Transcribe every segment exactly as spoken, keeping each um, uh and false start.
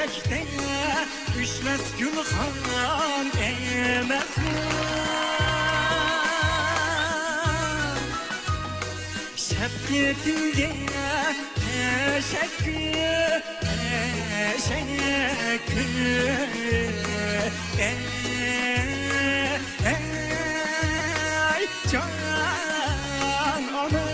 ئۆچمەس گۈلخان ئەمەسمۇ؟ شەپقىتىڭگە تەشەككۈر، تەشەككۈر. ئەي، ئەي، جان ئانا.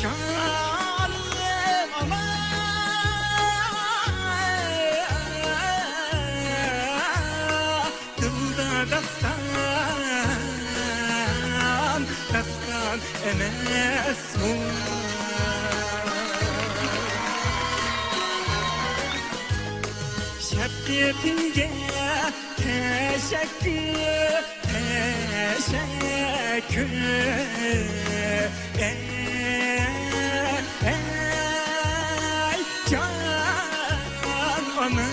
جانىم ئانا، دىلدا داستان، داستان ئەمەسمۇ؟ شەپقىتىڭگە تەشەككۈر، تەشەككۈر. ئەي، ئەي، جان ئانا،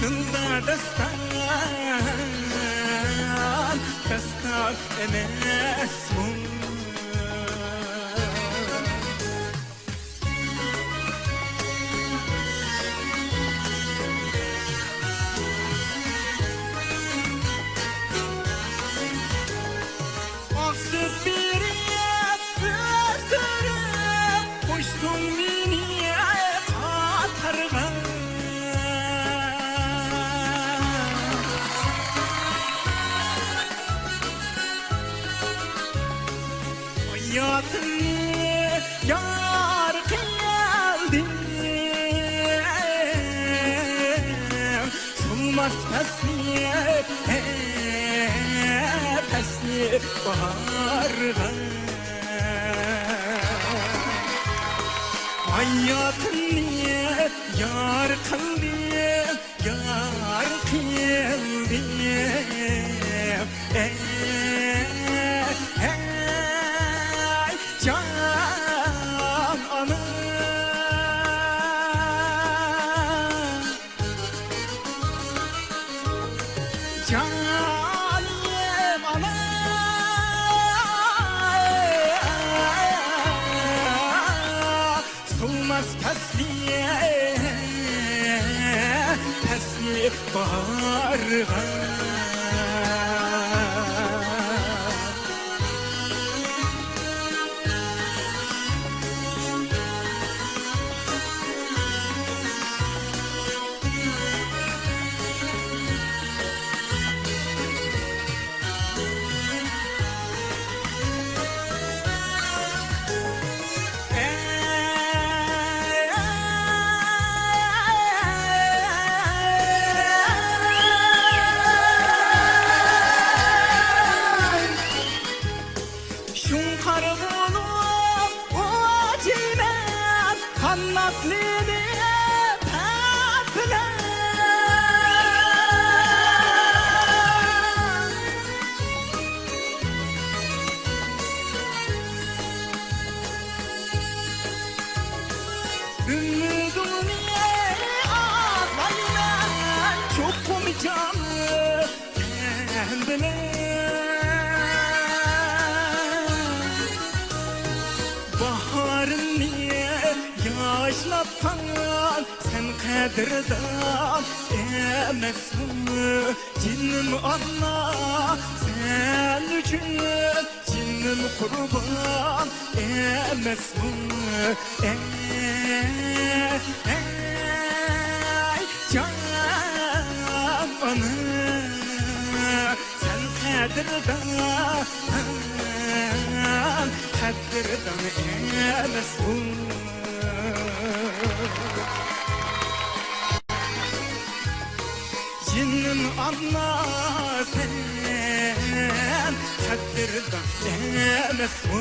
دىلدا داستان، داستان ئەمەسمۇ؟ ئاقسىپ بېرىپ ئۆستۈرۈپ، قوشتۇڭ مېنى قاتارغا. ھاياتىمنى يار قىلدىم، سولماس پەسلى، پەسلى باھارغا. ھاياتىمنى يار قىلدىم، يار قىلدىم. ئەي، ئەي، جان ئانا. جانىم ئانا. سولماس پەسلى، پەسلى باھارغا. شۇڭقار بولۇپ ئۇچىمەن، قاناتلىنىپ پەس بىلەن. ئۈمىدىڭنى ئاقلايمەن، چوقۇم جانىم. باھارىمنى ياشناتقان سەن قەدىردان ئەمەسمۇ؟ جېنىم ئانا، سەن ئۈچۈن جېنىم قۇربان ئەمەسمۇ؟ ئەي، ئەي، جان ئانا، سەن قەدىردان، قەدىردان ئەمەسمۇ؟ جېنىم ئانا، سەن قەدىردان ئەمەسمۇ؟